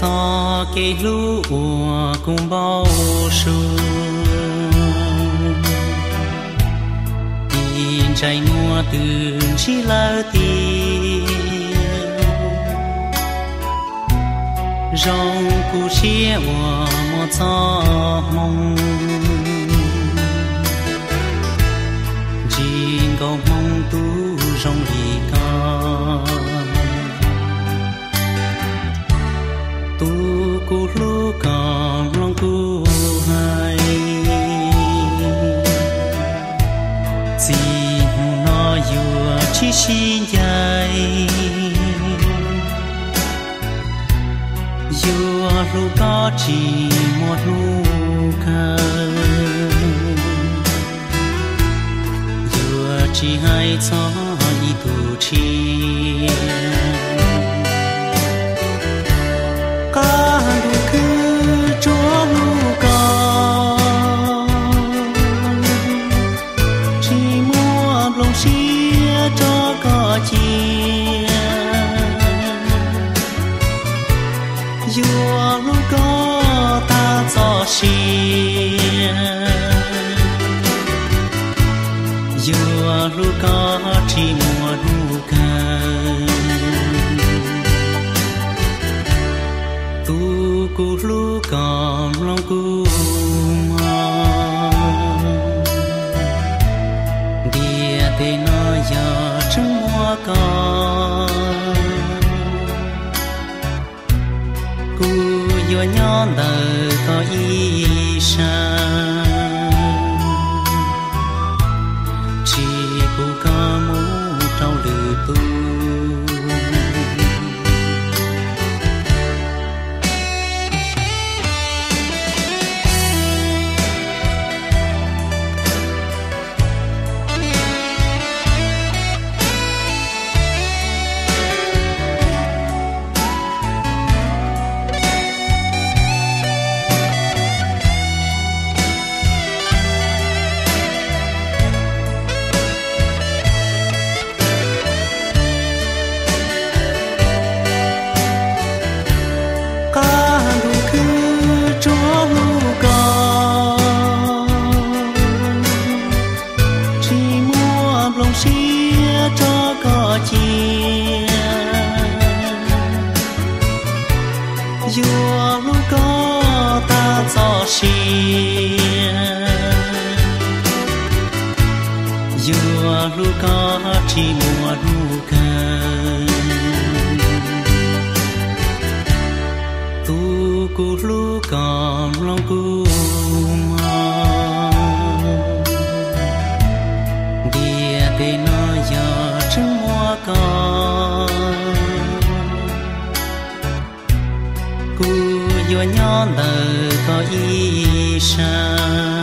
Txoj kev hlub uas kuv npau suav, ib ntsais muag twb ntsib lawm tiag. Zoo kuv siab uas muaj txoj hmoo, tsis nkaus hmoo tus zoo li koj. Tus kuv hlub, koj mloog kuv hais, txij hnub no yuav tsis sib ncaim. Yuav hlub koj tsis muaj hnub kawg, yuav tsis hais txog ib tug tshiab. Qab ntuj khwb tsuas hlub koj, tsis muaj nplooj siab rau koj cia. Yuav hlub koj tag txoj sia, yuav hlub koj tsis muaj hnub kawg. Tus kuv hlub, koj mloog kuv hais, ntiaj teb no yog tseem muaj koj, kuv yuav nyob ntawm koj ib sab, tsis pub koj mus rau lwm tus. Qab ntuj khwb tsuas hlub koj, tsis muaj nplooj siab rau koj cia. Yuav hlub koj tag txoj sia, yuav hlub koj tsis muaj hnub kawg. Tus kuv hlub, koj mloog kuv hais, ntiaj teb no yog tseem muaj koj, kuv yuav nyob ntawm koj ib sab,